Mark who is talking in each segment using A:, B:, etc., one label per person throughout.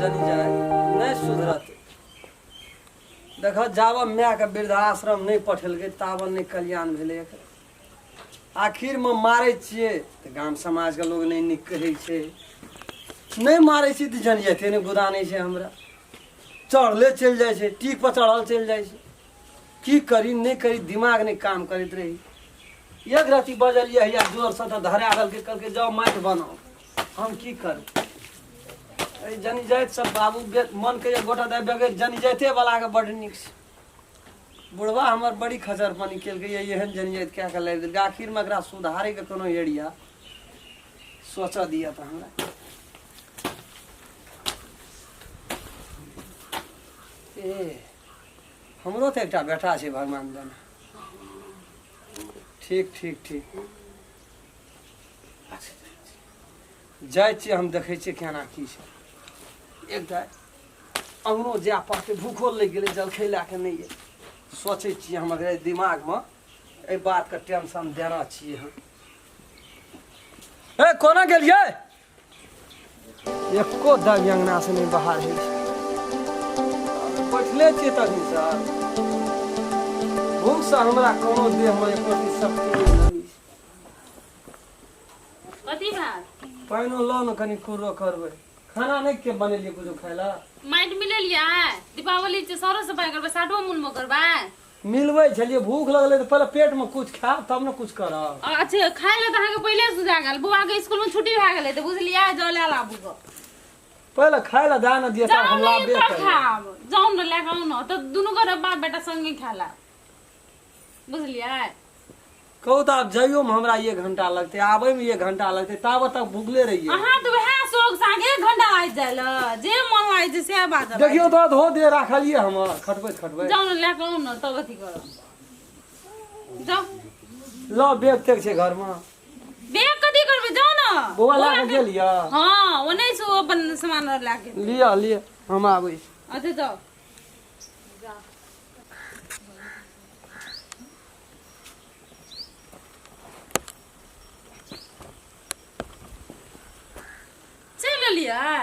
A: जनी जाय नहि सुधरत। देखऽ, जाबऽ मायके वृद्धाश्रम नहि पठेलकै ताबऽ नहि कल्याण भेलै एकर। आखिरमे मारै छियै तऽ गाम समाजके लोक नहि नीक कहै छै, नहि मारै छियै तऽ जन जाइते नहि गुदानै छै, हमरा चढ़ले चलि जाइ छै, टीक पर चढ़ल चलि जाइ छै। की करी नहि करी दिमाग नहि काम करैत रही। एक रति बजलियै हैया जोरसँ तऽ धरा देलकै, कहलकै जाउ माटि बनाउ। हम की करू? एहि जनी जाति सब बाबू मन के गोटा दाइ बगैर जनी जाइते वाला के बड नीक छै। बुढ़वा हमर बड़ी खचर पानी केलकै, ये एहन जनी जाति कए के लाबि देलकै। आखिरमे एकरा सुधारैके कोनो एरिया सोचऽ दिअ तऽ हमरा। ए हमरो तऽ एकटा बेटा छै, भगवान जाने। ठीक ठीक ठीक, जाइ छियै हम, देखै छियै केना की छै। एकटा अङ्गनो जाय पड़तै, भूखो लागि गेलै, जलखै लए कऽ नहि एलै। सोचै छियै हम एकरा दिमागमे एहि बातके टेंशन देना छियै हम। ए कोना गेलियै? एको दाबी अङ्गनासँ नहि बाहर होइ छै, बैठले छियै तखनसँ। भूखसँ हमरा कोनो देहमे एको शक्ति नहि लगै छै।
B: कथी भात?
A: पानिओ लऽ ने कनि, कुर्रो करबै। खाना नहि के बनेलियै कुछो खाय लए?
B: माटि मिलेलियै? दीपावली छै, सरो सफाइ करबै, साठो मुनबो करबै।
A: मिलबै छलियै, भूख लगलै तऽ पहिले पेटमे कुछ खायब तब ने कुछ करब।
B: अच्छा, खाय लए तऽ अहाँके पहिले सुझा गेल। बौआ के स्कूल में छुट्टी भए गेलै तऽ बुझलियै, जाउ लए लाबू गऽ।
A: पहिले खाय लए दए ने दिअ तब
B: जाउ
A: हम
B: ने
A: लाबे
B: तऽ
A: करबै।
B: खायब, जाउ ने लए कऽ आउ ने तऽ दुनू गोटे बाप बेटा संगे खा लेब, बुझलियै?
A: कहू तऽ आब जाइयोमे हमरा एक घंटा लगतै, आबैमे एक घंटा लगतै, ताबत तक भुखले रहियै।
B: अहाँ तऽ वएह शौक से अहाँके एक घंटा लागि जाय लए, जे मन लागै छै सएह बाजऽ।
A: देखियौ तऽ धो दे राखलियै हमर खटबैत खटबैत।
B: जाउ ने लए कऽ आउ ने तब अथी करब, जाउ।
A: लऽ बैग तेग छै घरमे?
B: बैग कथी करबै, जाउ ने।
A: बौआ लए कऽ गेल यऽ?
B: हँ, ओ नहि छै, ओ अपन सामान आर लए कऽ।
A: लिअ लिअ, हम आबै छी।
B: अच्छा जाउ। चलि एलियै?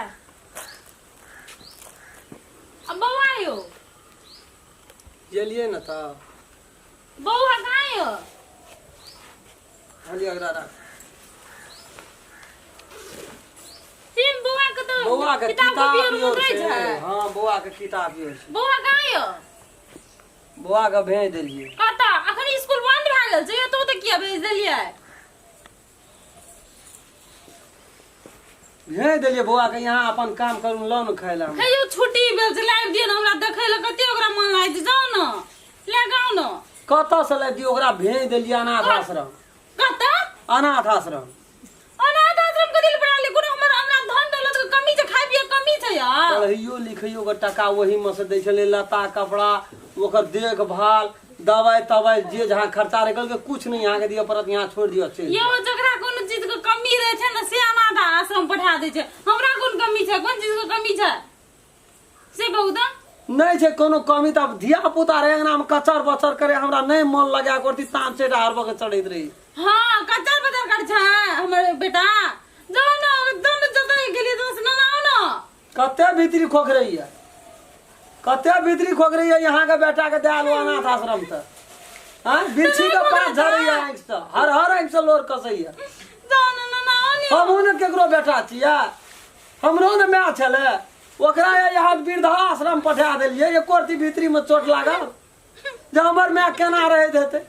B: आ बौआ यौ?
A: गेलियै ने तऽ।
B: बौआ कहाँ यौ?
A: खाली अगरा राख।
B: तीन बौआ के तऽ
A: बौआ के
B: किताब
A: किताब
B: कॉपी आर
A: your
B: उतरै
A: छै।
B: छै।
A: हँ, बौआ के किताब your छै।
B: बौआ कहाँ यौ?
A: बौआ के भेज देलियै।
B: कतऽ? अखन स्कूल बंद भए गेल छै, एतौ तऽ किया भेज देलियै?
A: भेज देलियै बौआ के, यहाँ अपन काम करू, लऽ ने खाय लए।
B: हे यौ, छुट्टी भेल छै, लाबि दियौ ने हमरा देखै लए, कते ओकरा मन लागै छै। जाउ ने लए कऽ आउ ने।
A: कतऽ से लाबि दियौ? ओकरा भेज देलियै अनाथ आश्रम।
B: कतऽ?
A: अनाथ आश्रम।
B: अनाथ आश्रम कथी लए पढ़ा कोनो हमर हमरा धन दौलत के कमी छै, खाय पिए कमी छै यार?
A: पढ़ैयो लिखैयो के टका ओही में से दै छलै, लत्ता कपड़ा, ओकर देखभाल, दवाई तवाई, जे जहाँ खर्चा रहि गेल, कुछ नहीं यहाँ के दिअ पड़त, यहाँ छोड़ दिअ चलि
B: यौ, जकरा कोनो चीज के कमी रहै छै ने से अनाथ आश्रम पठा दै छै। हमरा कोन कमी छै? कोन चीज के कमी छै से कहू तऽ?
A: नहि छै कोनो कमी तऽ आब धिया पुता रहे अंगना में कचर बचर करे, हमरा नहि मन लगा करती, ताम चढ़ हरबऽ के चढ़ैत रही।
B: हाँ, कचर बचर कर छै हमर बेटा। जाउ ने, जाउ ने, जतऽ गेलियै तऽ ने आउ ने।
A: कते भीतरी खोखरैया, कते भीतरी खोखरैया यहाँ के बेटा के दए आलू अनाथ आश्रम तऽ हाँ बिरछी के पात झरैया आँखि से, हर हर आँखि से लोर कसैया।
B: जाउ ने, ने आउ ने।
A: हमहूँ ने केकरो बेटा छियै, हमरो ने माय छलै, ओकरा यहाँ वृद्धाश्रम पठा देलियै। एको रति भीतरी में चोट लागल जे हमर माय केना रहैत हेतै?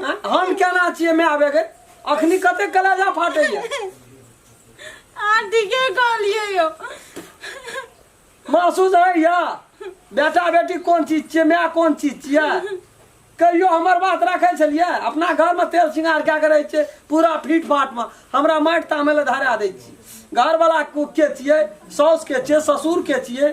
A: आँय? हम केना छियै माय बगैर? अखनी कते कलेजा फाटैया।
B: अहाँ ठीके कहलियै यौ।
A: महसूस होइया बेटा बेटी कोन चीज छियै, माय कोन चीज छियै? कहियो हमर बात राखै छलियै? अपना घरमे तेल सिंगार कए के रहै छियै पूरा फिट फाटमे, हमरा माटि तामै लए धरा दै छी। घरवला के छियै, साउस के छियै, ससुर के छियै?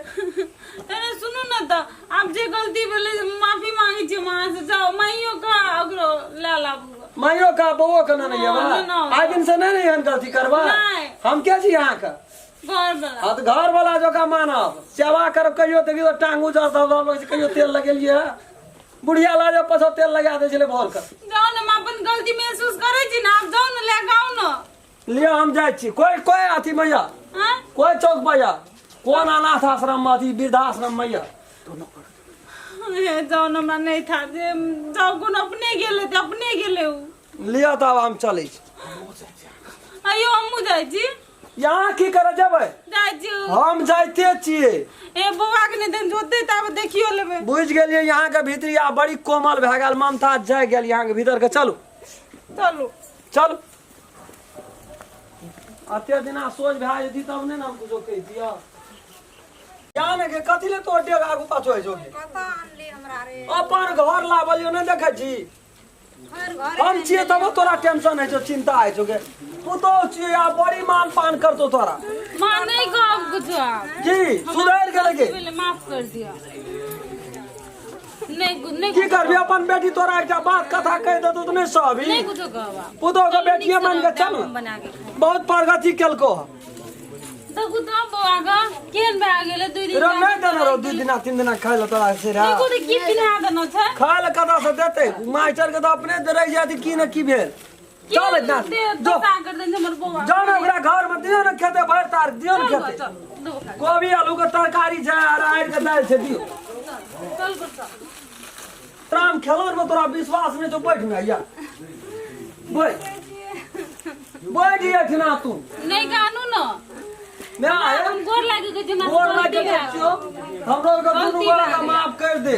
B: अरे सुनू ने तऽ, आब जे गलती भेलै माफी मांगै छी हम अहाँ से। जाउ, माइयो के ओकरो लए लाबू।
A: माइयो का बौओ के ने
B: हँ,
A: एबै?
B: नहि।
A: आइ दिन से नहि ने एहन गलती करबै।
B: नहि।
A: हम के छी अहाँके?
B: घर वाला।
A: हाँ तऽ घर वाला जकाँ मानब, सेवा करब। कहियो देखियौ तऽ टांग उजर सब रहल छै, कहियो तेल लगेलियै? बुढ़िया ला जे पछो तेल लगा दै छलै भोर के।
B: जाउ ने, हम अपन गलती महसूस करै छी ने आब। जाउ ने लए कऽ आउ ने।
A: लिअ, हम जाइ छी। कोइ कोइ अथी में यऽ?
B: आँय?
A: कोइ चौक पर यऽ? कोन अनाथ आश्रम में अथी वृद्धाश्रम में यऽ
B: हे जाओ न हमरा नहीं था जे जाओ कोन अपने गेले ते अपने गेले उ
A: लिअ तब हम चलै छी
B: अयो हमहूँ जाइ छी
A: यहाँ की करे जेबै
B: जाइ छी
A: हम जाइते छियै
B: ए बौआ के नहि देन जोते ताबे देखियो लेबै
A: बुझि गेलियै यहाँ के भीतरी आ बड़ी कोमल भए गेल ममता जाय गेल यहाँ के भीतर के चलू
B: चलू
A: चलू अते दिना सोच भए जेती तब नहि ने हम कुछो कहि दिअ जान के कथी ले तोर डेग आगू पाछू होइ छौ गे?
C: कतऽ आनली हमरा रे
A: अपन घर लाबलियो नहि देखै छी
C: घर घर
A: हम छियै तबो तोरा टेंशन होइ छौ चिंता होइ छौ गे पुतोह छियै आ बड़ी मान पान करतौ तोरा
B: माँ नहीं कहब कुछ आब
A: की सुधरि गेलै के
B: पहिले माफ कर दिया नहीं नहीं
A: की करबी अपन बेटी तोरा एकटा बात कथा कहि देतौ तऽ नहि सहबी
B: नहीं कुछो कहब आब।
A: पुतोह के बेटिए मान के चल
B: हम
A: ने
B: बना के खाएब।
A: बहुत प्रगति केलको हँ
B: देखू तऽ बौआ के केहन भए गेलै दुई दिन
A: रे नहि देने रहो दू दिना तीन दिना खाय लए तोरा से रे
B: देखू तऽ की पिन्हा देने छै
A: खाय लए कतऽ से देतै मास्टर के तऽ अपने रहि जायत की ने की भेल चल एतना जो
B: दशा कर देने छै हमर बौआ
A: जाओ ने ओकरा घर में दियौ ने खेते भरि तार दियौ ने
B: चल
A: खेते
B: चल दो खा
A: कोबी आलू के तरकारी छै आ राहरि के दालि छै दियौ
B: चल चल चल
A: राम खेलौन में तोरा विश्वास नहि छौ बैठ ने या बैठ बैठ एठना तू
B: नहीं कानू न
A: ने आए
B: हम गोर लागे के जेना
A: गोर लागे के छियौ हमरो के दुनू
B: गलती
A: गोरा
B: भए
A: के माफ कर दे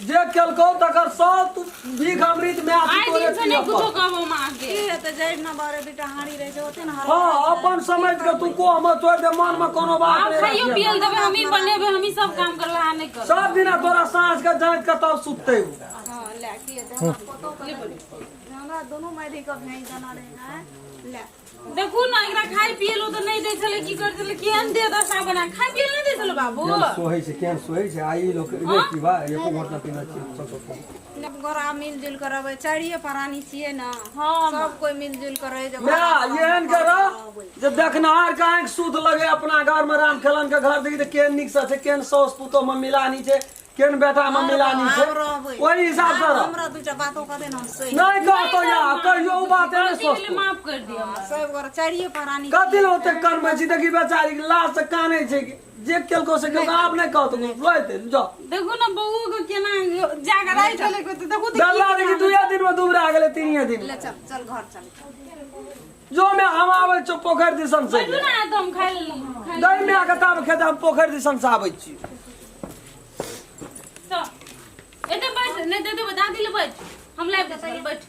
A: जे केलकौ तकर सब तू भीख अमृत में आती
B: आइ
A: तोरे
B: दिन से नहीं
A: पियऽ
B: कुछो
A: पर।
B: कहबो हम अहाँके
C: की हेतै जड़ि न बारे दूटा हाड़ी रहै छै ओते ने हरा
A: हाँ अपन समझ के तू को हम तोड़ दे मन में कोनो बात
B: आब
A: नहीं
B: खाइयो
A: राखिहे।
B: पियल देबै हमही बनेबै हमही सब काम करबै अहाँ नहि करबै
A: सब दिना तोरा साँझ के जाँच के तब सुतते उ।
C: हँ ले की हेतै हमरा पतो कर हमरा दुनू मायरी के भेज देना रहै आँय ले
B: देखू ने एकरा खाय पिए लो तऽ नहि दै छलै की करै छलै केहन देह दशा बना खाय पिए नहि दै छलै बाबू
A: सोहै छै केहन सोहै छै आई लोक रे की बा एको घोट ना पीना छी सब सब
C: सब गोरा मिलजुल के रहबै चारिये प्राणी छियै ने
B: हँ
C: सब कोइ मिलजुल के रहै जे
A: मैं एहन कर जे देखनहार के आँखि शुद्ध लगे अपना घर में राम खेलन के घर देखी तऽ केहन नीक से छै केहन साउस पुतोह में मिलानी छै केहन बेटा में मिलानी छै
C: आब रहबै
A: ओहि हिसाब से रह
C: हमरा दूटा बातो कहते ने हम सही
A: नहीं कहतो या कहियो उ बात नहीं
B: गलती भेलै
A: सोचतो
B: माफ कर दिअ
C: सब गोरा चारिये प्राणी
A: कथी लए ओते कनबै छी देखी बेचारी के लाज से कानै छै कि जे केलको से केलको आब नहि कहतो रोइते जाओ
B: देखू ने बौओ के केना जाके राखि देलकै तऽ देखू तऽ
A: डल्ला देखी दुए दिन में दुबरा गेलै तीनिए दिन में
C: ले चल चल घर चल
A: जो में हम आबै छौ पोखरि दिसन से
B: बैठू ने तऽ हम खाय लेली खाय
A: दही में आके तब खेत हम पोखरि दिसन से आबै छी
B: चल एते बैठ नहि दे देबै दादी ले बैठ हम लाबि देबै बैठ